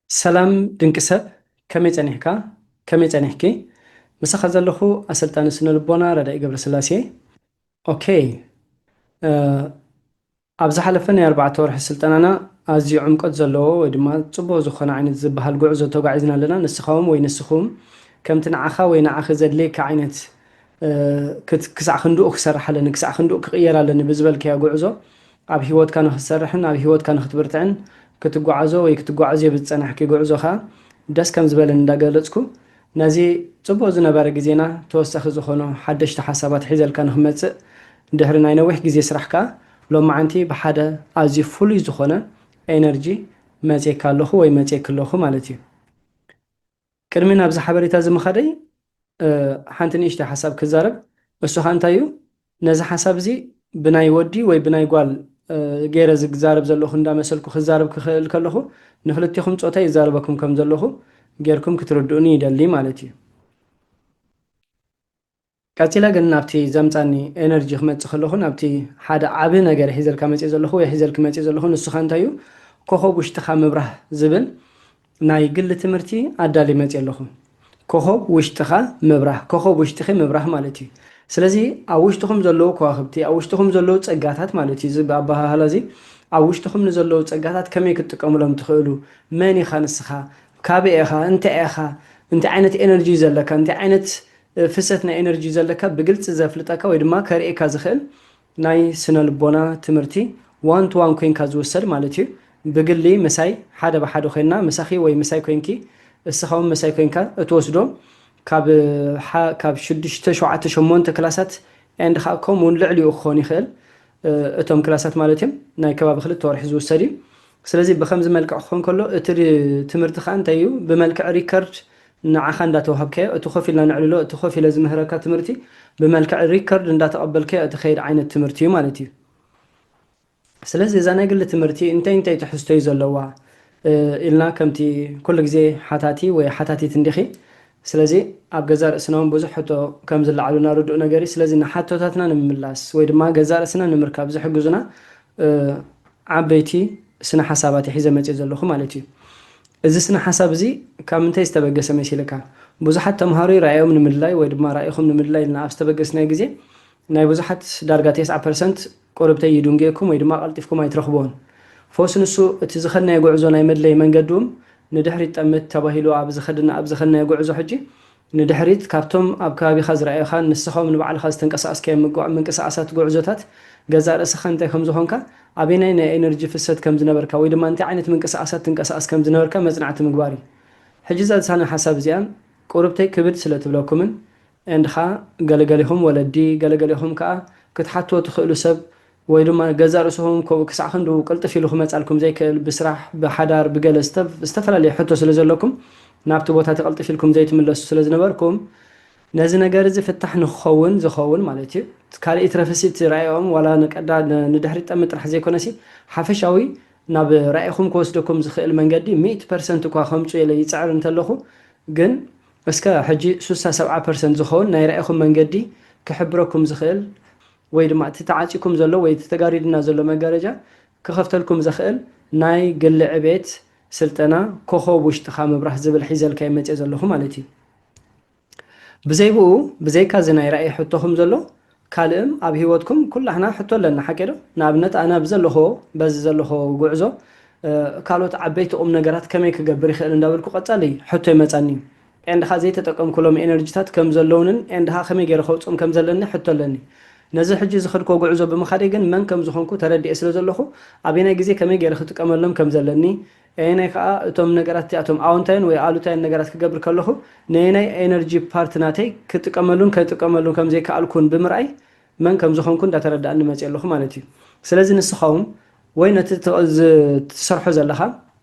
ሰላም ድንቂ ሰብ፣ ከመይ ጸኒሕካ? ከመይ ጸኒሕኪ? ምሳኻ ዘለኹ ኣሰልጣኒ ስነ ልቦና ረዳኢ ገብረስላሴ። ኦኬ፣ እ፣ ኣብ ዝሓለፈ ናይ ኣርባዕተ ወርሒ ስልጠናና ኣዝዩ ዕምቆት ዘለዎ ወይ ድማ ጽቡቕ ዝኾነ ዓይነት ዝበሃል ጉዕዞ ተጓዒዝና ኣለና። ንስኻዎም ወይ ንስኹም ከምቲ ንዓኻ ወይ ንዓኺ ዘድልየካ ዓይነት፣ እ፣ ክት-፣ ክሳዕ ክንድኡ ክሰርሕ ኣለኒ፣ ክሳዕ ክንድኡ ክቕየር ኣለኒ ብዝበልካዮ ጉዕዞ ኣብ ህይወትካ ንኽትሰርሕን ኣብ ህይወትካ ንኽትብርትዕን ክትጓዓዞ ወይ ክትጓዓዝዮ ብዝጸናሕኪ ጉዕዞ ኸኣ ደስ ከም ዝበለኒ እንዳገለጽኩ፣ ነዚ ጽቡቕ ዝነበረ ግዜና ተወሳኺ ዝኾኑ ሓደሽቲ ሓሳባት ሒዘልካ ንኽመጽእ፣ ድሕሪ ናይ ነዊሕ ግዜ ስራሕ ከኣ ሎማዓንቲ ብሓደ ኣዝዩ ፍሉይ ዝኾነ ኤነርጂ መጽየካ ኣለኹ ወይ መጽየኪ ኣለኹ ማለት እዩ። ቅድሚ ናብዚ ሓበሬታ እዚ ምኻደይ፣ እ፣ ሓንቲ ንእሽተይ ሓሳብ ክዛረብ። እሱ ኸኣ እንታይ እዩ? ነዚ ሓሳብ እዚ ብናይ ወዲ ወይ ብናይ ጓል፣ እ፣ ገይረ ዝዛረብ ዘለኹ እንዳመሰልኩ ክዛረብ ክኽእል ከለኹ፣ ንኽልቴኹም ጾታ ይዛረበኩም ከም ዘለኹ ጌርኩም ክትርድኡኒ ይደሊ ማለት እዩ። ቀጺለ ግን ናብቲ ዘምጻኒ ኤነርጂ ክመጽእ ከለኹ፣ ናብቲ ሓደ ዓቢ ነገር ሒዘልካ መጽእ ዘለኹ ወይ ሒዘልኪ መጽእ ዘለኹ፣ ንሱ ኸኣ እንታይ እዩ? ኮኾብ ውሽጥኻ ምብራህ ዝብል ናይ ግሊ ትምህርቲ ኣዳሊ መጽእ ኣለኹ። ኮኾብ ውሽጥኻ ምብራህ፣ ኮኾብ ውሽጥኺ ምብራህ ማለት እዩ። ስለዚ ኣብ ውሽጥኹም ዘለዉ ከዋኽብቲ፣ ኣብ ውሽጥኹም ዘለዉ ጸጋታት ማለት እዩ። እዚ ብኣበሃህላ እዚ ኣብ ውሽጥኹም ንዘለዉ ጸጋታት ከመይ ክትጥቀሙሎም ትኽእሉ? መን ኢኻ ንስኻ? ካበይ ኢኻ? እንታይ ኢኻ? እንታይ ዓይነት ኤነርጂ እዩ ዘለካ? እንታይ ዓይነት፣ እ፣ ፍሰት ናይ ኤነርጂ እዩ ዘለካ? ብግልጺ ዘፍልጠካ ወይ ድማ ከርእየካ ዝኽእል ናይ ስነ ልቦና ትምህርቲ ዋን ቱ ዋን ኮይንካ ዝውሰድ ማለት እዩ። ብግሊ ምሳይ ሓደ ብሓደ ኮይንና ምሳኺ ወይ ምሳይ ኮይንኪ እስኻ እውን ምሳይ ኮይንካ እትወስዶ ካብ ሓ-፣ ካብ ሽዱሽተ፣ ሸውዓተ፣ ሸሞንተ ክላሳት ኤንድ ኸዓ ከምኡ እውን ልዕሊኡ ክኾን ይኽእል፣ እ፣ እቶም ክላሳት ማለት እዮም። ናይ ከባቢ ክልተ ወርሒ ዝውሰድ እዩ። ስለዚ ብኸምዚ መልክዕ ክኾን ከሎ እቲ ሪ-፣ ትምህርቲ ኸዓ እንታይ እዩ? ብመልክዕ ሪከርድ ንዓኻ እንዳተዋሃብካዮ፣ እቲ ኮፍ ኢልና ነዕልሎ፣ እቲ ኮፍ ኢለ ዝምህረካ ትምህርቲ ብመልክዕ ሪከርድ እንዳተቐበልካዮ እትኸይድ ዓይነት ትምህርቲ እዩ ማለት እዩ። ስለዚ እዛ ናይ ግሊ ትምህርቲ እንታይ እንታይ ትሕዝቶ እዩ ዘለዋ፣ እ፣ ኢልና ከምቲ ኩሉ ግዜ ሓታቲ ወይ ሓታቲት እንዲኺ። ስለዚ ኣብ ገዛ ርእስና እውን ብዙሕ ሕቶ ከም ዝለዓሉና ርዱእ ነገር እዩ። ስለዚ ንሓቶታትና ንምምላስ ወይ ድማ ገዛ ርእስና ንምርካብ ዝሕግዙና፣ እ፣ ዓበይቲ ስነ ሓሳባት ሒዘ መፅእ ዘለኹ ማለት እዩ። እዚ ስነ ሓሳብ እዚ ካብ ምንታይ ዝተበገሰ መሲልካ? ብዙሓት ተምሃሮ ራእዮም ንምድላይ ወይ ድማ ራእይኹም ንምድላይ ኢልና ኣብ ዝተበገስናዮ ግዜ ናይ ብዙሓት ዳርጋ ተስዓ ፐርሰንት ቁርብተይ ይድንጉየኩም ወይ ድማ ቀልጢፍኩም ኣይትረኽብዎን። ፈውስ ንሱ እቲ ዝኸድናዮ ጉዕዞ ናይ መድለይ መንገዲ እውን ንድሕሪት ጠምት ተባሂሉ ኣብ ዝኸድና-፣ ኣብ ዝኸድናዮ ጉዕዞ ሕጂ ንድሕሪት ካብቶም ኣብ ከባቢኻ ዝረኣዩኻ ንስኻ እውን ንባዕልኻ ዝተንቀሳቐስካዮ ምንቅስቓሳት ጉዕዞታት ገዛእ ርእስኻ እንታይ ከም ዝኾንካ፣ ኣበየናይ ናይ ኤነርጂ ፍሰት ከም ዝነበርካ ወይ ድማ እንታይ ዓይነት ምንቅስቓሳት ትንቀሳቐስ ከም ዝነበርካ መጽናዕቲ ምግባር እዩ። ሕጂ እዛ ዝሳነ ሓሳብ እዚኣን ቁርብተይ ክብድ ስለ ትብለኩምን ኤንድ ኸዓ ገለገሊኹም ወለዲ፣ ገለገሊኹም ከኣ ክትሓትዎ ትኽእሉ ሰብ ወይ ድማ ገዛእ ርእስኹም ከምኡ ክሳዕ ክንድኡ ቅልጥፍ ኢሉ ክመጻልኩም ዘይክእል፣ ብስራሕ፣ ብሓዳር፣ ብገለ ዝተፍ-፣ ዝተፈላለየ ሕቶ ስለ ዘለኩም ናብቲ ቦታ እቲ ቅልጥፍ ኢልኩም ዘይትምለሱ ስለ ዝነበርኩም፣ ነዚ ነገር እዚ ፍታሕ ንክኸውን ዝኸውን ማለት እዩ። ካልእ ይትረፍሲ እቲ ራእይኦም ዋላ ንቀዳ-፣ ን-፣ ንድሕሪት ጠምት ጥራሕ ዘይኮነሲ ሓፈሻዊ ናብ ራእይኹም ክወስደኩም ዝኽእል መንገዲ ሚእቲ ፐርሰንት እኳ ከምጽኡ ኢለ ይጽዕር እንተለኹ፣ ግን እስከ ሕጂ ሱሳ ሰብዓ ፐርሰንት ዝኸውን ናይ ራእይኹም መንገዲ ክሕብረኩም ዝኽእል ወይ ድማ እቲ ተዓጺኩም ዘሎ ወይ እቲ ተጋሪድና ዘሎ መጋረጃ ክኸፍተልኩም ዘኽእል ናይ ግሊ ዕቤት ስልጠና ኮኾብ ውሽጥኻ ምብራህ ዝብል ሒዘልካዮ መጽእ ዘለኹ ማለት እዩ። ብዘይ ብኡ፣ ብዘይካ እዚ ናይ ራእይ ሕቶኹም ዘሎ፣ ካልእም ኣብ ህይወትኩም ኩላህና ሕቶ ኣለና፣ ሓቂ ዶ? ንኣብነት ኣነ ኣብ ዘለኹዎ፣ በዚ ዘለኹዎ ጉዕዞ፣ እ፣ ካልኦት ዓበይቲ ቁም ነገራት ከመይ ክገብር ይኽእል እንዳበልኩ ቀጻሊ ሕቶ ይመጻኒ እዩ። ኤንድ ኸኣ ዘይተጠቀምኩሎም ኤነርጂታት ከም ዘለውንን ኤንድ ኸኣ ከመይ ገይረ ከውጽኦም ከም ዘለኒ ሕቶ ኣለኒ። ነዚ ሕጂ ዝኸድኩዎ ጉዕዞ ብምኻደይ ግን መን ከም ዝኾንኩ ተረዲኤ ስለ ዘለኹ፣ ኣበየናይ ግዜ ከመይ ገይረ ክጥቀመሎም ከም ዘለኒ፣ ኣየናይ ከኣ እቶም ነገራት እቲኣቶም ኣወንታይን ወይ ኣሉታይን ነገራት ክገብር ከለኹ፣ ነየናይ ኤነርጂ ፓርት ናተይ ክጥቀመሉን ከይጥቀመሉን ከም ዘይከኣልኩን ብምርኣይ፣ መን ከም ዝኾንኩ እንዳተረዳእኒ መፅእ ኣለኹ ማለት እዩ። ስለዚ ንስኻ እውን ወይ ነቲ ት-፣ ዝ-፣ ትሰርሖ ዘለኻ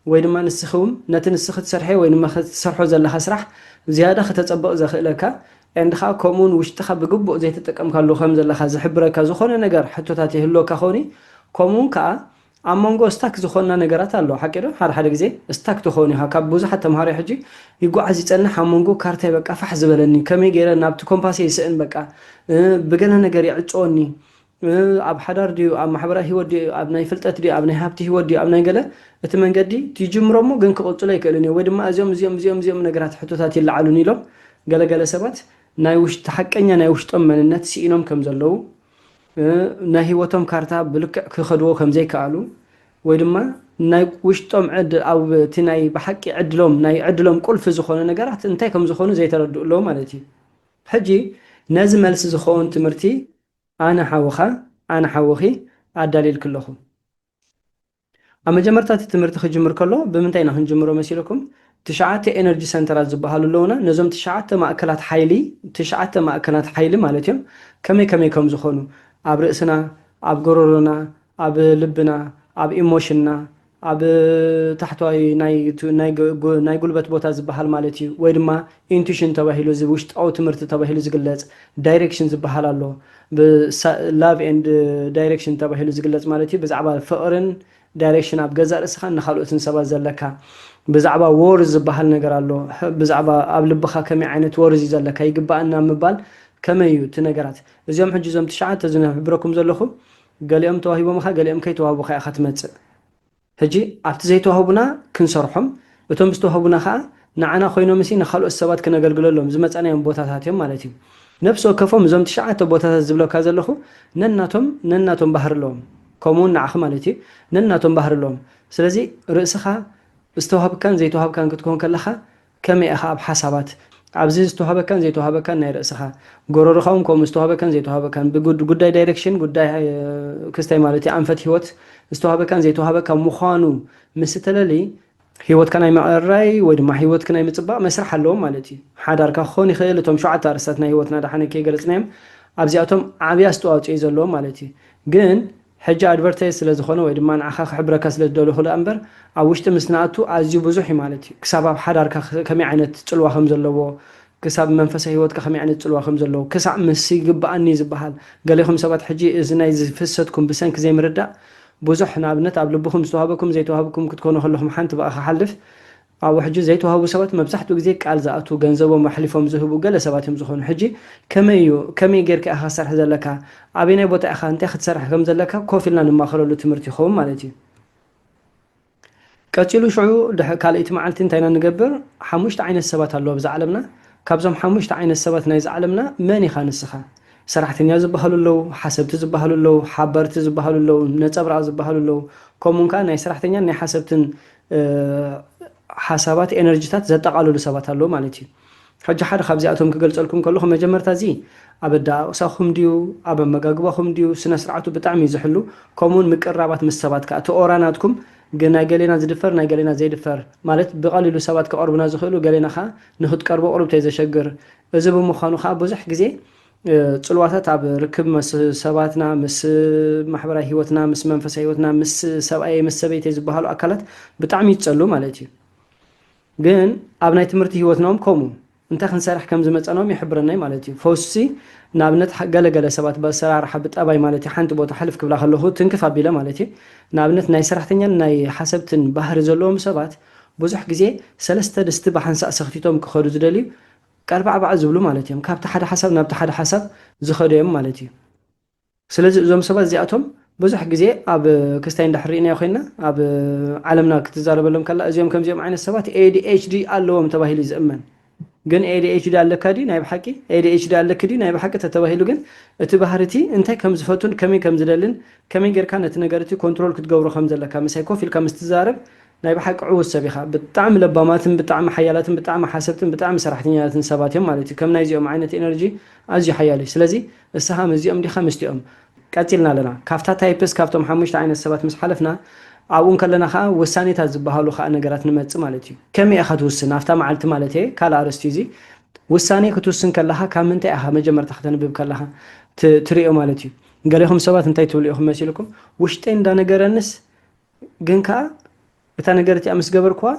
ወይ ድማ ንስኺ እውን ነቲ ንስኺ ትሰርሐ ወይ ድማ ክትሰርሖ ዘለኻ ስራሕ ዝያዳ ከተጸብቕ ዘኽእለካ ኤንድ ኸኣ ከምኡ እውን ውሽጥኻ ብግቡእ ዘይተጠቀምካሉ ከም ዘለኻ ዝሕብረካ ዝኾነ ነገር ሕቶታት ይህልወካ ኾኒ፣ ከምኡ እውን ከኣ ኣብ መንጎ ስታክ ዝኾንና ነገራት ኣሎ። ሓቂ ዶ? ሓደ ሓደ ግዜ ስታክ ትኸውን ኢኻ። ካብ ብዙሓት ተምሃሮ ሕጂ ይጓዓዝ ይጸንሕ፣ ኣብ መንጎ ካርታይ በቃ ፋሕ ዝበለኒ፣ ከመይ ገይረ ናብቲ ኮምፓስ ይስእን በቃ፣ እ፣ ብገለ ነገር ይዕጸወኒ፣ ኣብ ሓዳር ድዩ፣ ኣብ ማሕበራዊ ህይወት ድዩ፣ ኣብ ናይ ፍልጠት ድዩ፣ ኣብ ናይ ሃብቲ ህይወት ድዩ፣ ኣብ ናይ ገለ፣ እቲ መንገዲ ትጅምሮ እሞ ግን ክቕጽሎ ኣይክእልን እዩ። ወይ ድማ እዚኦም እዚኦም እዚኦም እዚኦም ነገራት ሕቶታት ይለዓሉን ኢሎም ገለገለ ሰባት ናይ ውሽጢ ሓቀኛ ናይ ውሽጦም መንነት ስኢኖም ከም ዘለዉ፣ ናይ ህይወቶም ካርታ ብልክዕ ክኸድዎ ከም ዘይከኣሉ፣ ወይ ድማ ናይ ውሽጦም ዕድ ኣብ እቲ ናይ ብሓቂ ዕድሎም ናይ ዕድሎም ቁልፊ ዝኾነ ነገራት እንታይ ከም ዝኾኑ ዘይተረድኡ ኣለዉ ማለት እዩ። ሕጂ ነዚ መልሲ ዝኸውን ትምህርቲ ኣነ ሓውኻ ኣነ ሓውኺ ኣዳልየልኪ ኣለኹ። ኣብ መጀመርታ እቲ ትምህርቲ ክጅምር ከሎ ብምንታይ ኢና ክንጅምሮ መሲለኩም? ትሽዓተ ኤነርጂ ሰንተራት ዝበሃሉ ኣለውና። ነዞም ትሽዓተ ማእከላት ሓይሊ ትሽዓተ ማእከላት ሓይሊ ማለት እዮም። ከመይ ከመይ ከም ዝኾኑ፣ ኣብ ርእስና፣ ኣብ ጎረሮና፣ ኣብ ልብና፣ ኣብ ኢሞሽንና፣ ኣብ ታሕተዋይ ናይ ናይ ጉልበት ቦታ ዝበሃል ማለት እዩ። ወይ ድማ ኢንቱሽን ተባሂሉ እዚ ውሽጣዊ ትምህርቲ ተባሂሉ ዝግለጽ፣ ዳይሬክሽን ዝበሃል ኣሎ። ላቭ ኤንድ ዳይሬክሽን ተባሂሉ ዝግለጽ ማለት እዩ። ብዛዕባ ፍቕርን ዳይሬክሽን ኣብ ገዛእ ርእስኻን ንኻልኦትን ሰባት ዘለካ፣ ብዛዕባ ዎርዝ ዝበሃል ነገር ኣሎ። ብዛዕባ ኣብ ልብኻ ከመይ ዓይነት ዎርዝ እዩ ዘለካ፣ ይግባኣና ምባል ከመይ እዩ እቲ ነገራት። እዚኦም ሕጂ እዞም ትሽዓተ ዝነብረኩም ዘለኹ፣ ገሊኦም ተዋሂቦምኻ፣ ገሊኦም ከይተዋህቡኻ ኢኻ ትመጽእ። ሕጂ ኣብቲ ዘይተዋህቡና ክንሰርሖም፣ እቶም ዝተዋህቡና ኸዓ ንዓና ኮይኖምሲ ንኻልኦት ሰባት ክነገልግለሎም ዝመጻናዮም ቦታታት እዮም ማለት እዩ። ነፍሲ ወከፎም እዞም ትሽዓተ ቦታታት ዝብለካ ዘለኹ ነናቶም ነናቶም ባህሪ ኣለዎም። ከምኡ እውን ንዓኺ ማለት እዩ፣ ነናቶም ባህሪ ኣለዎም። ስለዚ ርእስኻ ዝተዋህብካን ዘይተዋህብካን ክትኮን ከለኻ ከመይ ኢኻ ኣብ ሓሳባት፣ ኣብዚ ዝተዋህበካን ዘይተዋህበካን ናይ ርእስኻ፣ ጎረርኻ እውን ከምኡ ዝተዋህበካን ዘይተዋህበካን፣ ብጉድ-፣ ጉዳይ ዳይሬክሽን፣ ጉዳይ፣ እ፣ ክስታይ ማለት እዩ፣ ኣንፈት ህይወት ዝተዋህበካን ዘይተዋህበካ ምዃኑ ምስ እተለሊ፣ ህይወትካ ናይ ምዕራይ ወይ ድማ ህይወትክ ናይ ምጽባቕ መስርሕ ኣለዎም ማለት እዩ። ሓዳርካ ክኾን ይኽእል፣ እቶም ሸውዓተ ኣርእስታት ናይ ህይወትና ደሓነ ከይገለጽናዮም፣ ኣብዚኣቶም ዓብዪ ኣስተዋጽኦ እዩ ዘለዎም ማለት እዩ። ግን ሕጂ ኣድቨርታይዝ ስለ ዝኾነ ወይ ድማ ንዓኻ ክሕብረካ ስለ ዝደለኹ ደኣ እምበር፣ ኣብ ውሽጢ ምስ ንኣቱ ኣዝዩ ብዙሕ እዩ ማለት እዩ። ክሳብ ኣብ ሓዳርካ ከ-፣ ከመይ ዓይነት ጽልዋ ከም ዘለዎ፣ ክሳብ መንፈሳዊ ህይወትካ ከመይ ዓይነት ጽልዋ ከም ዘለዎ፣ ክሳዕ ምስ ይግብኣኒ ዝበሃል፣ ገሌኹም ሰባት ሕጂ እዚ ናይ ዝፍሰትኩም ብሰንኪ ዘይምርዳእ፣ ብዙሕ ንኣብነት ኣብ ልብኹም ዝተዋህበኩም ዘይተዋህበኩም ክትኮኑ ከለኹም ሓንቲ ብኣ ክሓልፍ፣ ኣብኡ ሕጂ ዘይተዋህቡ ሰባት መብዛሕትኡ ግዜ ቃል ዝኣትዉ፣ ገንዘቦም ኣሕሊፎም ዝህቡ ገለ ሰባት እዮም ዝኾኑ። ሕጂ ከመይ እዩ፣ ከመይ ጌርካ ኢኻ ክትሰርሕ ዘለካ፣ ኣበየናይ ቦታ ኢኻ፣ እንታይ ክትሰርሕ ከም ዘለካ ኮፍ ኢልና ንማኸረሉ ትምህርቲ ይኸውን ማለት እዩ። ቀጺሉ ሽዑ ድሕ-፣ ካልኣይቲ መዓልቲ እንታይ ኢና ንገብር? ሓሙሽተ ዓይነት ሰባት ኣለዉ ኣብዛ ዓለምና። ካብዞም ሓሙሽተ ዓይነት ሰባት ናይዛ ዓለምና መን ኢኻ ንስኻ? ሰራሕተኛ ዝበሃሉ ኣለዉ፣ ሓሰብቲ ዝበሃሉ ኣለዉ፣ ሓበርቲ ዝበሃሉ ኣለዉ፣ ነጸብራቕ ዝበሃሉ ኣለዉ። ከምኡ እውን ከኣ ናይ ሰራሕተኛን ናይ ሓሰብትን፣ እ፣ ሓሳባት፣ ኤነርጂታት ዘጠቓልሉ ሰባት ኣለዉ ማለት እዩ። ሕጂ ሓደ ካብዚኣቶም ክገልጸልኩም ከለኹ፣ መጀመርታ እዚ ኣብ ኣደቓቕሳኹም ድዩ፣ ኣብ ኣመጋግባኹም ድዩ፣ ስነ ስርዓቱ ብጣዕሚ እዩ ዝሕሉ። ከምኡውን ምቅርራባት ምስ ሰባት ከኣ፣ እቲ ኦራ ናትኩም ግን ናይ ገሌና ዝድፈር፣ ናይ ገሌና ዘይድፈር፣ ማለት ብቐሊሉ ሰባት ክቐርቡና ዝኽእሉ፣ ገሌና ከኣ ንኽትቀርቦ ቁሩብ ተዘሸግር። እዚ ብምዃኑ ከኣ ብዙሕ ግዜ፣ እ፣ ጽልዋታት ኣብ ርክብ ምስ ሰባትና፣ ምስ ማሕበራዊ ህይወትና፣ ምስ መንፈሳዊ ህይወትና፣ ምስ ሰብኣየይ፣ ምስ ሰበይተይ ዝበሃሉ ኣካላት ብጣዕሚ ይጸሉ ማለት እዩ። ግን ኣብ ናይ ትምህርቲ ህይወትና እውን ከምኡ እንታይ ክንሰርሕ ከም ዝመጸና እውን ይሕብረና እዩ ማለት እዩ። ፈውሲ ንኣብነት ሓ-፣ ገለ ገለ ሰባት ብኣሰራርሓ ብጠባይ ማለት እዩ፣ ሓንቲ ቦታ ሕልፍ ክብላ ከለኹ ትንክፍ ኣቢለ ማለት እዩ። ንኣብነት ናይ ሰራሕተኛን ናይ ሓሰብትን ባህሪ ዘለዎም ሰባት ብዙሕ ግዜ ሰለስተ ድስቲ ብሓንሳእ ሰኽቲቶም ክኸዱ ዝደልዩ ቀርባዕባዕ ዝብሉ ማለት እዮም። ካብቲ ሓደ ሓሳብ ናብቲ ሓደ ሓሳብ ዝኸዱ እዮም ማለት እዩ። ስለዚ እዞም ሰባት እዚኣቶም ብዙሕ ግዜ ኣብ ክስታይ እንድሕር ርኢናዮ ኮይንና፣ ኣብ ዓለምና ክትዛረበሎም ከላ፣ እዚኦም ከምዚኦም ዓይነት ሰባት ኤ ዲ ኤች ዲ ኣለዎም ተባሂሉ እዩ ዝእመን። ግን ኤ ዲ ኤች ዲ ኣለካ ድዩ ናይ ብሓቂ? ኤ ዲ ኤች ዲ ኣለኪ ድዩ ናይ ብሓቂ ተተባሂሉ ግን፣ እቲ ባህሪ እቲ እንታይ ከም ዝፈቱን ከመይ ከም ዝደልን፣ ከመይ ጌርካ ነቲ ነገር እቲ ኮንትሮል ክትገብሮ ከም ዘለካ፣ ምሳይ ኮፍ ኢልካ ምስ ትዛረብ፣ ናይ ብሓቂ ዕዉት ሰብ ኢኻ። ብጣዕሚ ለባማትን ብጣዕሚ ሓያላትን ብጣዕሚ ሓሰብትን ብጣዕሚ ሰራሕተኛታትን ሰባት እዮም ማለት እዩ። ከም ናይዚኦም ዓይነት ኤነርጂ ኣዝዩ ሓያል እዩ። ስለዚ እስኻ ምስዚኦም ዲኻ ምስቲኦም? ቀጺልና ኣለና። ካብታ ታይፕስ፣ ካብቶም ሓሙሽተ ዓይነት ሰባት ምስ ሓለፍና፣ ኣብኡ እንከለና ኸኣ ውሳኔታት ዝበሃሉ ኸኣ ነገራት ንመጽእ ማለት እዩ። ከመይ ኢኻ ትውስን? ኣብታ መዓልቲ ማለት እየ፣ ካልእ ኣርእስቲ እዩ እዚ። ውሳኔ ክትውስን ከለኻ ካብ ምንታይ ኢኻ መጀመርታ ከተንብብ ከለኻ ት-፣ ትርእዮ ማለት እዩ? ገሌኹም ሰባት እንታይ ትብሉ ኢኹም መሲልኩም? ውሽጠይ እንዳነገረንስ ግን ከኣ እታ ነገር እቲኣ ምስ ገበርኩዋ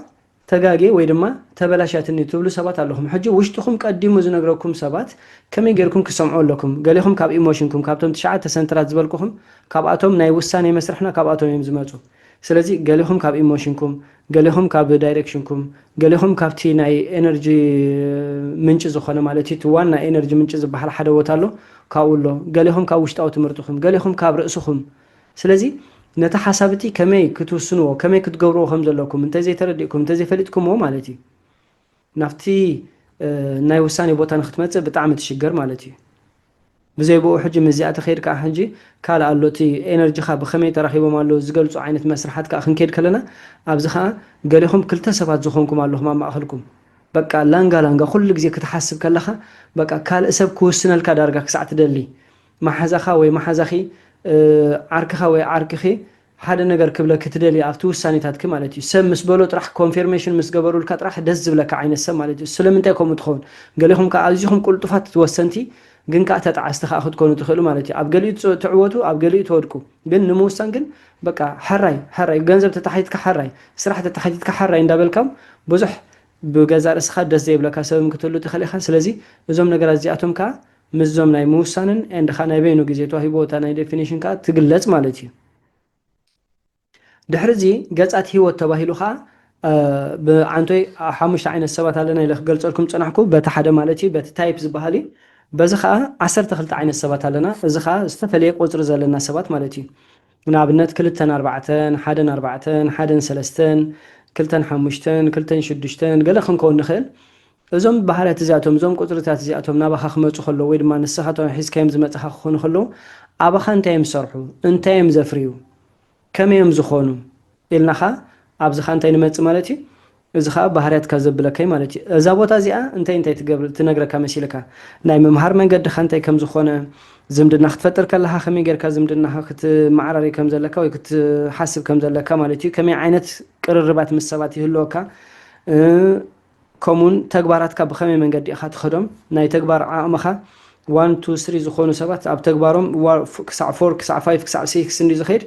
ተጋግየ ወይ ድማ ተበላሽያትኒ ትብሉ ሰባት ኣለኹም። ሕጂ ውሽጥኹም ቀዲሙ ዝነግረኩም ሰባት ከመይ ጌርኩም ክትሰምዑ ኣለኩም? ገሌኹም ካብ ኢሞሽንኩም፣ ካብቶም ትሽዓተ ሰንተራት ዝበልኩኹም፣ ካብኣቶም ናይ ውሳኔ መስርሕና ካብኣቶም እዮም ዝመጹ። ስለዚ ገሌኹም ካብ ኢሞሽንኩም፣ ገሌኹም ካብ ዳይሬክሽንኩም፣ ገሌኹም ካብቲ ናይ ኤነርጂ ምንጪ ዝኾነ፣ ማለት እዩ፣ እቲ ዋና ኤነርጂ ምንጪ ዝበሃል ሓደ ቦታ ኣሎ፣ ካብኡ ኣሎ። ገሌኹም ካብ ውሽጣዊ ትምህርትኹም፣ ገሌኹም ካብ ርእስኹም። ስለዚ ነቲ ሓሳብ እቲ ከመይ ክትውስንዎ፣ ከመይ ክትገብርዎ ከም ዘለኩም እንተዘይተረዲእኩም፣ እንተዘይፈሊጥኩምዎ ማለት እዩ፣ ናብቲ ናይ ውሳኔ ቦታ ንክትመጽእ ብጣዕሚ ትሽገር ማለት እዩ። ብዘይ ብኡ ሕጂ ምስዚኣ ተኸይድ ከዓ ሕጂ ካልእ ኣሎ፣ እቲ ኤነርጂኻ ብኸመይ ተራኺቦም ኣለዉ ዝገልጹ ዓይነት መስርሓት ከዓ ክንከይድ ከለና፣ ኣብዚ ከዓ ገሌኹም ክልተ ሰባት ዝኾንኩም ኣለኹም ኣብ ማእኸልኩም። በቃ ላንጋ ላንጋ ኩሉ ግዜ ክትሓስብ ከለኻ፣ በቃ ካልእ ሰብ ክውስነልካ ዳርጋ ክሳዕ ትደሊ፣ መሓዛኻ ወይ መሓዛኺ፣ ዓርክኻ ወይ ዓርክኺ ሓደ ነገር ክብለኪ ትደሊ ኣብቲ ውሳኔታትኪ ማለት እዩ። ሰብ ምስ በሎ ጥራሕ፣ ኮንፊርሜሽን ምስ ገበሩልካ ጥራሕ ደስ ዝብለካ ዓይነት ሰብ ማለት እዩ። ስለምንታይ ከምኡ ትኸውን? ገሌኹም ከዓ ኣዚኹም ቁልጡፋት ወሰንቲ፣ ግን ከዓ ተጣዓስቲ ከዓ ክትኮኑ ትኽእሉ ማለት እዩ። ኣብ ገሊኡ ትዕ-፣ ትዕወቱ፣ ኣብ ገሊኡ ትወድቁ። ግን ንምውሳን ግን በቃ ሕራይ፣ ሕራይ፣ ገንዘብ ተታሒትካ ሕራይ፣ ስራሕ ተታሒትካ ሕራይ እንዳበልካም ብዙሕ ብገዛእ ርእስኻ ደስ ዘይብለካ ሰብ ክትህሉ ትኽእል ኢኻ። ስለዚ እዞም ነገራት እዚኣቶም ከዓ ምስዞም ናይ ምውሳንን ኤንድ ከዓ ናይ በይኑ ግዜ ተዋሂቦ እታ ናይ ዴፊኒሽን ከዓ ትግለጽ ማለት እዩ። ድሕሪ እዚ ገጻት ህይወት ተባሂሉ ከዓ፣ እ፣ ብዓንቶይ ሓሙሽተ ዓይነት ሰባት ኣለና ኢለ ክገልጸልኩም ጸናሕኩ። በቲ ሓደ ማለት እዩ፣ በቲ ታይፕ ዝበሃል እዩ። በዚ ከዓ ዓሰርተ ክልተ ዓይነት ሰባት ኣለና። እዚ ከዓ ዝተፈለየ ቁጽሪ ዘለና ሰባት ማለት እዩ። ንኣብነት ክልተን ኣርባዕተን፣ ሓደን ኣርባዕተን፣ ሓደን ሰለስተን፣ ክልተን ሓሙሽተን፣ ክልተን ሽዱሽተን፣ ገለ ክንከውን ንኽእል። እዞም ባህርያት እዚኣቶም፣ እዞም ቁጽርታት እዚኣቶም ናባኻ ክመጹ ከለዉ ወይ ድማ ንስኻ እቶም ሒዝካዮም ዝመጻኻ ክኾኑ ከለዉ፣ ኣባኻ እንታይ እዮም ዝሰርሑ? እንታይ እዮም ዘፍርዩ? ከመይ እዮም ዝኾኑ? ኢልናኻ ኣብዚኻ እንታይ ንመጽእ ማለት እዩ? እዚ ኸኣ ባህርያትካ ዘብለካይ ማለት እዩ። እዛ ቦታ እዚኣ እንታይ እንታይ ትገብር፣ ትነግረካ መሲልካ? ናይ ምምሃር መንገድኻ እንታይ ከም ዝኾነ፣ ዝምድና ክትፈጥር ከለኻ ከመይ ጌርካ ዝምድናኻ ክትመዓራሪ ከም ዘለካ ወይ ክትሓስብ ከም ዘለካ ማለት እዩ። ከመይ ዓይነት ቅርርባት ምስ ሰባት ይህልወካ? እ፣ ከምኡውን ተግባራትካ ብኸመይ መንገዲ ኢኻ ትኸዶም? ናይ ተግባር ዓቕምኻ ዋን፣ ቱ፣ ስሪ ዝኾኑ ሰባት ኣብ ተግባሮም ዋ-፣ ፍ-፣ ክሳዕ ፎር፣ ክሳዕ ፋይቭ፣ ክሳዕ ሲክስ እንዲ ዝኸይድ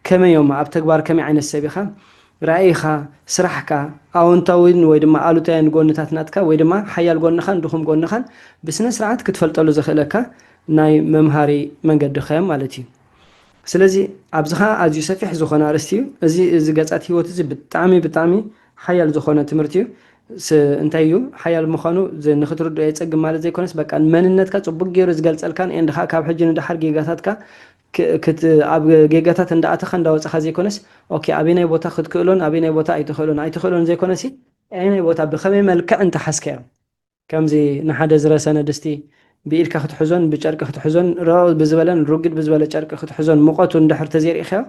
ከመይ እዮም? ኣብ ተግባር ከመይ ዓይነት ሰብ ኢኻ? ራእይኻ፣ ስራሕካ፣ ኣወንታዊን ወይ ድማ ኣሉታዊን ጎንታት ናትካ ወይ ድማ ሓያል ጎንኻን ድኹም ጎንኻን ብስነ ስርዓት ክትፈልጠሉ ዘኽእለካ ናይ መምሃሪ መንገድኻ እዮም ማለት እዩ። ስለዚ ኣብዚ ኸዓ ኣዝዩ ሰፊሕ ዝኾነ ኣርእስቲ እዩ። እዚ፣ እዚ ገጻት ህይወት እዚ ብጣዕሚ፣ ብጣዕሚ ሓያል ዝኾነ ትምህርቲ እዩ። ስ-፣ እንታይ እዩ ሓያል ምዃኑ ዝ-፣ ንኽትርድኦ የጸግም ማለት ዘይኮነስ፣ በቃ መንነትካ ጽቡቅ ገይሩ ዝገልጸልካን ኤንድ ኸዓ ካብ ሕጂ ንደሓር ጌጋታትካ ክ-፣ ክት-፣ ኣብ ጌጋታት እንዳኣተኻ እንዳወጻኻ ዘይኮነስ፣ ኦኬ፣ ኣበየናይ ቦታ ክትክእሎን ኣበየናይ ቦታ ኣይትኽእሎን፣ ኣይትኽእሎን ዘይኮነሲ፣ ኣበየናይ ቦታ ብኸመይ መልክዕ እንተሓዝካዮ። ከምዚ ንሓደ ዝረሰነ ድስቲ ብኢድካ ክትሕዞን ብጨርቂ ክትሕዞን፣ ረቕ ብዝበለን ርጉድ ብዝበለ ጨርቂ ክትሕዞን፣ ሙቐቱ እንድሕር ተዘይርኢኻዮ፣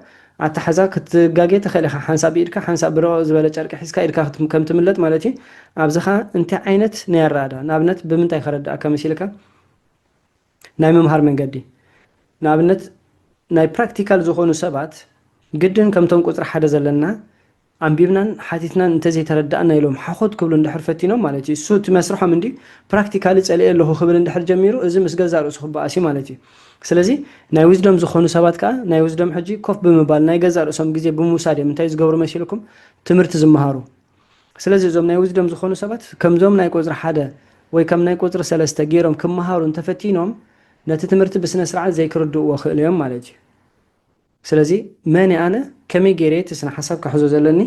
ኣተሓዛ ክትጋጌ ትኽእል ኢኻ። ሓንሳብ ብኢድካ፣ ሓንሳብ ብረቕ ዝበለ ጨርቂ ሒዝካ ኢድካ ክት-፣ ከም ትምለጥ ማለት እዩ። ኣብዚ ኸኣ እንታይ ዓይነት ናይ ኣረኣዳ፣ ንኣብነት ብምንታይ ከረድኣካ መሲልካ? ናይ ምምሃር መንገዲ። ንኣብነት ናይ ፕራክቲካል ዝኾኑ ሰባት ግድን ከምቶም ቁጽሪ ሓደ ዘለና ኣንቢብናን ሓቲትናን እንተዘይተረዳእና ኢሎም ሓኾት ክብሉ እንድሕር ፈቲኖም ማለት እዩ። እሱ እቲ መስርሖም እንዲ ፕራክቲካሊ ጸሊኤ ኣለኹ ክብል እንድሕር ጀሚሩ፣ እዚ ምስ ገዛእ ርእሱ ክበኣስ እዩ ማለት እዩ። ስለዚ ናይ ዊዝደም ዝኾኑ ሰባት ከኣ ናይ ዊዝደም ሕጂ ኮፍ ብምባል ናይ ገዛእ ርእሶም ግዜ ብምውሳድ እዮም እንታይ ዝገብሩ መሲልኩም? ትምህርቲ ዝመሃሩ። ስለዚ እዞም ናይ ዊዝደም ዝኾኑ ሰባት ከምዞም ናይ ቁጽሪ ሓደ ወይ ከም ናይ ቁጽሪ ሰለስተ ገይሮም ክመሃሩ እንተፈቲኖም፣ ነቲ ትምህርቲ ብስነ ስርዓት ዘይክርድእዎ ክእሉ እዮም ማለት እዩ። ስለዚ መን እየ ኣነ? ከመይ ገይረ እቲ ስነ ሓሳብ ክሕዞ ዘለኒ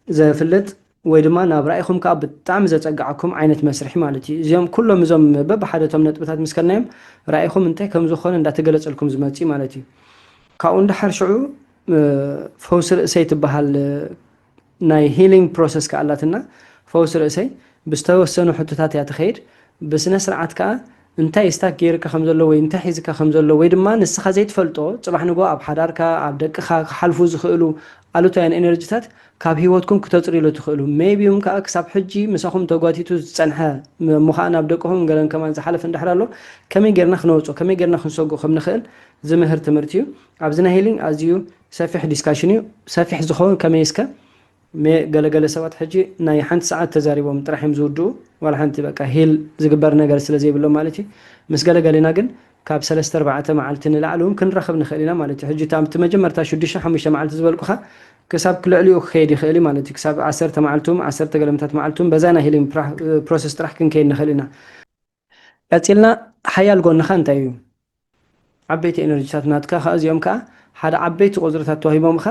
ዘፍልጥ ወይ ድማ ናብ ራእይኹም ከኣ ብጣዕሚ ዘጸግዓኩም ዓይነት መስርሒ ማለት እዩ። እዚኦም ኩሎም እዞም በብሓደ እቶም ነጥብታት ምስ ከድናዮም ራእይኹም እንታይ ከም ዝኾነ እንዳተገለጸልኩም ዝመጽእ ማለት እዩ። ካብኡ እንድሓር ሽዑ፣ እ፣ ፈውሲ ርእሰይ ትበሃል፣ እ፣ ናይ ሂሊንግ ፕሮሰስ ከኣ ኣላትና። ፈውሲ ርእሰይ ብዝተወሰኑ ሕቶታት እያ ትኸይድ። ብስነ ስርዓት ከኣ እንታይ ስታክ ገይርካ ከም ዘሎ ወይ እንታይ ሒዝካ ከም ዘሎ ወይ ድማ ንስኻ ዘይትፈልጦ ጽባሕ ንግሆ ኣብ ሓዳርካ፣ ኣብ ደቅኻ ክሓልፉ ዝኽእሉ ኣሉታውያን ኤነርጂታት ካብ ህይወትኩም ክተጽርዩሉ ትኽእሉ። ሜይቢ እውን ከኣ ክሳብ ሕጂ ምሳኹም ተጓቲቱ ዝጸንሐ ም-፣ እሞ ከኣ ናብ ደቅኹም ገለን ከማን ዝሓለፈ እንድሕር ኣሎ፣ ከመይ ጌርና ክነውጽኦ፣ ከመይ ጌርና ክንሰግኦ ከም ንኽእል ዝምህር ትምህርቲ እዩ። ኣብዚ ናይ ሂሊንግ ኣዝዩ ሰፊሕ ዲስካሽን እዩ። ሰፊሕ ዝኸውን ከመይ እስከ ሜ-፣ ገለገለ ሰባት ሕጂ ናይ ሓንቲ ሰዓት ተዛሪቦም ጥራሕ እዮም ዝውድኡ። ዋላ ሓንቲ በቃ ሂል ዝግበር ነገር ስለ ዘይብሎም ማለት እዩ። ምስ ገለገሌና ግን ካብ ሰለስተ ኣርባዕተ መዓልቲ ንላዕሊ እውን ክንራኸብ ንኽእል ኢና ማለት እዩ። ሕጂ እታ ኣብቲ መጀመርታ ሽዱሽተ ሓሙሽተ መዓልቲ ዝበልኩኻ ክሳብ ልዕሊኡ ክኸይድ ይኽእል እዩ ማለት እዩ። ክሳብ ዓሰርተ መዓልቲ እውን ዓሰርተ ገለመታት መዓልቲ እውን በዛ ናይ ሂሊንግ ፕራ-፣ ፕሮሰስ ጥራሕ ክንከይድ ንኽእል ኢና። ቀጺልና ሓያል ጎንኻ እንታይ እዩ? ዓበይቲ ኤነርጂታት ናትካ ከኣ እዚኦም ከኣ ሓደ ዓበይቲ ቁጽርታት ተዋሂቦምኻ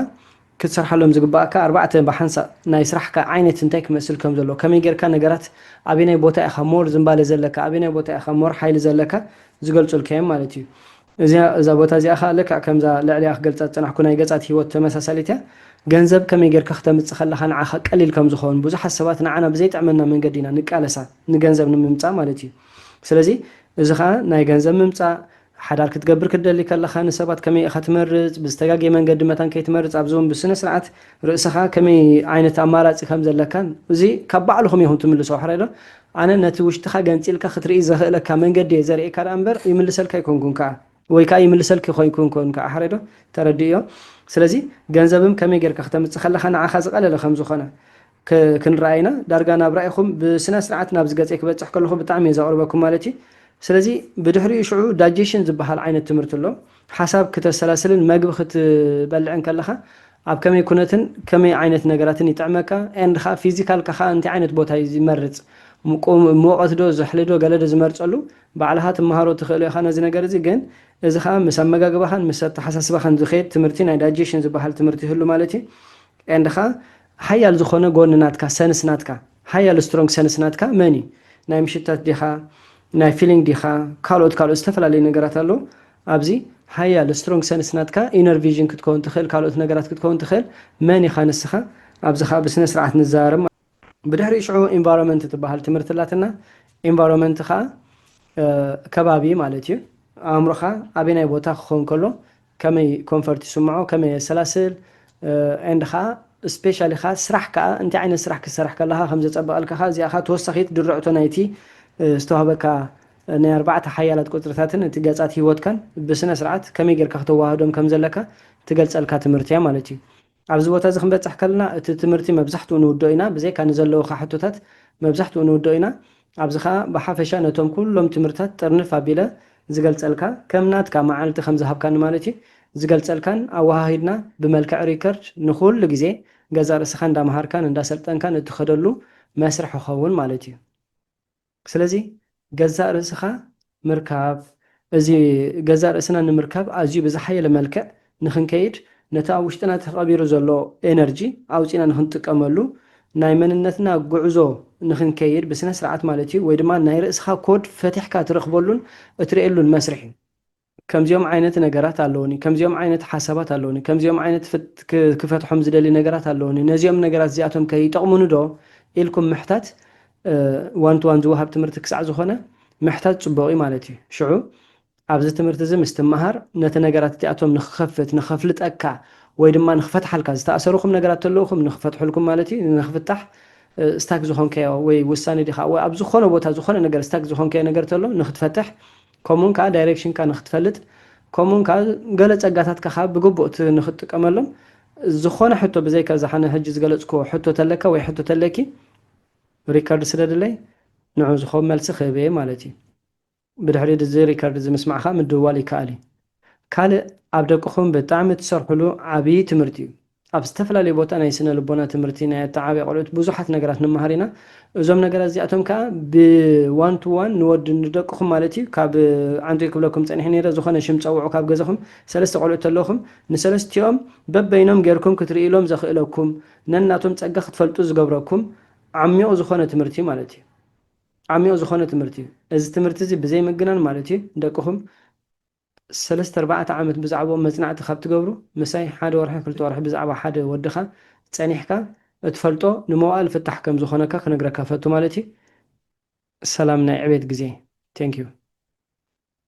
ክትሰርሓሎም ዝግባኣካ ኣርባዕተ ብሓንሳእ ናይ ስራሕካ ዓይነት እንታይ ክመስል ከም ዘለዎ፣ ከመይ ጌርካ ነገራት ኣበየናይ ቦታ ኢኻ ሞር ዝንባለ ዘለካ፣ ኣበየናይ ቦታ ኢኻ ሞር ሓይሊ ዘለካ ዝገልጹልካ እዮም ማለት እዩ። እዚኣ እዛ ቦታ እዚኣ ኸኣ ልክዕ ከምዛ ልዕሊኣ ክገልጻ ዝጸናሕኩ ናይ ገጻት ህይወት ተመሳሳሊት እያ። ገንዘብ ከመይ ጌርካ ክተምጽእ ከለኻ ንዓኻ ቀሊል ከም ዝኾን፣ ብዙሓት ሰባት ንዓና ብዘይጥዕመና መንገዲ ኢና ንቃለሳ ንገንዘብ ንምምጻእ ማለት እዩ። ስለዚ እዚ ኸኣ ናይ ገንዘብ ምምጻእ ሓዳር ክትገብር ክትደሊ ከለኻ ንሰባት ከመይ ኢኻ ትመርጽ፣ ብዝተጋግየ መንገዲ መታን ከይትመርጽ፣ ኣብዚ እውን ብስነ ስርዓት ርእስኻ ከመይ ዓይነት ኣማራጺ ከም ዘለካን፣ እዚ ካብ ባዕልኹም ኢኹም ትምልሶ። ሕራይ ዶ? ኣነ ነቲ ውሽጥኻ ገንጺልካ ክትርኢ ዘኽእለካ መንገዲ እየ ዘርእየካ ደኣ እምበር ይምልሰልካ ኣይኮንኩን ከኣ፣ ወይ ከኣ ይምልሰልኪ ኮይንኩን ኮን ከኣ። ሕራይ ዶ? ተረድእዮ። ስለዚ ገንዘብም ከመይ ጌርካ ክተምጽእ ከለኻ ንዓኻ ዝቐለለ ከም ዝኾነ ክ-፣ ክንረኣይና ዳርጋ ናብ ራኢኹም ብስነ ስርዓት ናብዚ ገጸይ ክበጽሕ ከለኹ ብጣዕሚ እየ ዘቕርበኩም ማለት እዩ። ስለዚ ብድሕሪኡ ሽዑ ዳይጀሽን ዝበሃል ዓይነት ትምህርቲ ኣሎ። ሓሳብ ክተሰላስልን መግቢ ክትበልዕን ከለኻ ኣብ ከመይ ኩነትን ከመይ ዓይነት ነገራትን ይጥዕመካ፣ ኤንድ ኸኣ ፊዚካልካ ኸኣ እንታይ ዓይነት ቦታ እዩ ዝመርጽ፣ ሙቁ-፣ ሙቐት ዶ፣ ዝሕሊ ዶ፣ ገለ ዶ ዝመርጸሉ ባዕልኻ ትመሃሮ ትኽእሎ ኢኻ ነዚ ነገር እዚ። ግን እዚ ኸኣ ምስ ኣመጋግባኻን ምስ ኣተሓሳስባኻን ዝኸይድ ትምህርቲ ናይ ዳይጀሽን ዝበሃል ትምህርቲ ይህሉ ማለት እዩ። ኤንድ ኸኣ ሓያል ዝኾነ ጎኒ ናትካ፣ ሰንስ ናትካ፣ ሓያል ስትሮንግ ሰንስ ናትካ መን እዩ? ናይ ምሽታት ዲኻ፣ ናይ ፊሊንግ ዲኻ፣ ካልኦት ካልኦት ዝተፈላለዩ ነገራት ኣለዉ። ኣብዚ ሓያል ስትሮንግ ሰንስ ናትካ ኢነር ቪዥን ክትከውን ትኽእል፣ ካልኦት ነገራት ክትከውን ትኽእል። መን ኢኻ ንስኻ? ኣብዚ ኸኣ ብስነ ስርዓት ንዘራረብ። ብድሕሪ ሽዑ ኢንቫይሮንመንት ትበሃል ትምህርቲ ኣላትና። ኢንቫይሮንመንት ኸኣ ከባቢ ማለት እዩ። ኣእምሮኻ ኣበየናይ ቦታ ክኸውን ከሎ ከመይ ኮንፈርት ይስምዖ፣ ከመይ የሰላስል፣ ኤንድ ኸኣ ስፔሻሊ ኸኣ ስራሕ ከኣ እንታይ ዓይነት ስራሕ ክትሰርሕ ከለኻ ከም ዘጸብቐልካ ኸኣ እዚኣ ኸኣ ተወሳኺት ድርዕቶ ናይቲ ዝተዋህበካ ናይ ኣርባዕተ ሓያላት ቁጽርታትን እቲ ገጻት ህይወትካን ብስነ ስርዓት ከመይ ጌርካ ክተዋህዶም ከም ዘለካ ትገልጸልካ ትምህርቲ እያ ማለት እዩ። ኣብዚ ቦታ እዚ ክንበጽሕ ከለና እቲ ትምህርቲ መብዛሕትኡ ንውድኦ ኢና፣ ብዘይካ ንዘለዉኻ ሕቶታት መብዛሕትኡ ንውድኦ ኢና። ኣብዚ ኸኣ ብሓፈሻ ነቶም ኩሎም ትምህርታት ጥርንፍ ኣቢለ ዝገልጸልካ፣ ከም ናትካ መዓልቲ ከም ዝሃብካኒ ማለት እዩ፣ ዝገልጸልካን ኣወሃሂድና ብመልክዕ ሪከርድ ንኹሉ ግዜ ገዛእ ርእስኻ እንዳመሃርካን እንዳሰልጠንካን እትኸደሉ መስርሕ ይኸውን ማለት እዩ። ስለዚ ገዛእ ርእስኻ ምርካብ፣ እዚ ገዛእ ርእስና ንምርካብ ኣዝዩ ብዝሓየለ መልክዕ ንኽንከይድ ነቲ ኣብ ውሽጥና ተቐቢሩ ዘሎ ኤነርጂ ኣውጺና ንኽንጥቀመሉ ናይ መንነትና ጉዕዞ ንኽንከይድ ብስነ ስርዓት ማለት እዩ፣ ወይ ድማ ናይ ርእስኻ ኮድ ፈቲሕካ ትረኽበሉን እትርእየሉን መስርሕ እዩ። ከምዚኦም ዓይነት ነገራት ኣለውኒ፣ ከምዚኦም ዓይነት ሓሳባት ኣለውኒ፣ ከምዚኦም ዓይነት ፍት-፣ ክ-፣ ክፈትሖም ዝደሊ ነገራት ኣለውኒ፣ ነዚኦም ነገራት እዚኣቶም ከ ይጠቕሙኒ ዶ ኢልኩም ምሕታት፣ እ፣ ዋን ቱ ዋን ዝወሃብ ትምህርቲ ክሳዕ ዝኾነ ምሕታት ጽቡቕ እዩ ማለት እዩ። ሽዑ ኣብዚ ትምህርቲ እዚ ምስ ትመሃር ነቲ ነገራት እዚኣቶም ንኽኸፍት፣ ንኸፍልጠካ ወይ ድማ ንኽፈትሓልካ፣ ዝተኣሰሩኹም ነገራት ተለውኹም ንኽፈትሑልኩም ማለት እዩ፣ ንኽፍታሕ፣ እ፣ ስታክ ዝኾንካዮ ወይ ውሳኔ ዲኻ ወይ ኣብ ዝኾነ ቦታ ዝኾነ ነገር ስታክ ዝኾንካዮ ነገር ተሎ ንኽትፈትሕ፣ ከምኡውን ከኣ ዳይሬክሽንካ ንኽትፈልጥ፣ ከምኡውን ከኣ ገለ ጸጋታትካ ከኣ ብግቡእ እቲ ንኽትጥቀመሎም፣ ዝኾነ ሕቶ ብዘይካ እዛ ሓነ ሕጂ ዝገለጽክዎ ሕቶ ተለካ ወይ ሕቶ ተለኪ፣ ሪከርድ ስደድለይ፣ ንዑ ዝኸውን መልሲ ክህብ እየ ማለት እዩ። ብድሕሪ እዚ ሪከርድ እዚ ምስማዕኻ ምድውዋል ይከኣል እዩ። ካልእ ኣብ ደቅኹም ብጣዕሚ ትሰርሕሉ ዓብዪ ትምህርቲ እዩ። ኣብ ዝተፈላለየ ቦታ ናይ ስነ ልቦና ትምህርቲ፣ ናይ ኣተዓባብያ ቆልዑት ብዙሓት ነገራት ንመሃር ኢና። እዞም ነገራት እዚኣቶም ከኣ ብዋን ቱ ዋን ንወዲ ንደቅኹም ማለት እዩ፣ ካብ ዓንቶይ ክብለኩም ጸኒሐ ነይረ፣ ዝኾነ ሽም ጸውዑ ካብ ገዛኹም፣ ሰለስተ ቆልዑት ተለኹም፣ ንሰለስቲኦም በበይኖም ጌርኩም ክትርእይሎም ዘኽእለኩም፣ ነናቶም ጸጋ ክትፈልጡ ዝገብረኩም ዓሚቕ ዝኾነ ትምህርቲ ማለት እዩ። ዓሚቕ ዝኾነ ትምህርቲ እዩ። እዚ ትምህርቲ እዚ ብዘይ ምግናን ማለት እዩ፣ ደቅኹም ሰለስተ ኣርባዕተ ዓመት ብዛዕባኦም መጽናዕቲ ካብ ትገብሩ፣ ምሳይ ሓደ ወርሒ፣ ክልተ ወርሒ ብዛዕባ ሓደ ወድኻ ጸኒሕካ እትፈልጦ ንመዋእል ፍታሕ ከም ዝኾነካ ክነግረካ ፈቱ ማለት እዩ። ሰላም ናይ ዕቤት ግዜ። Thank you።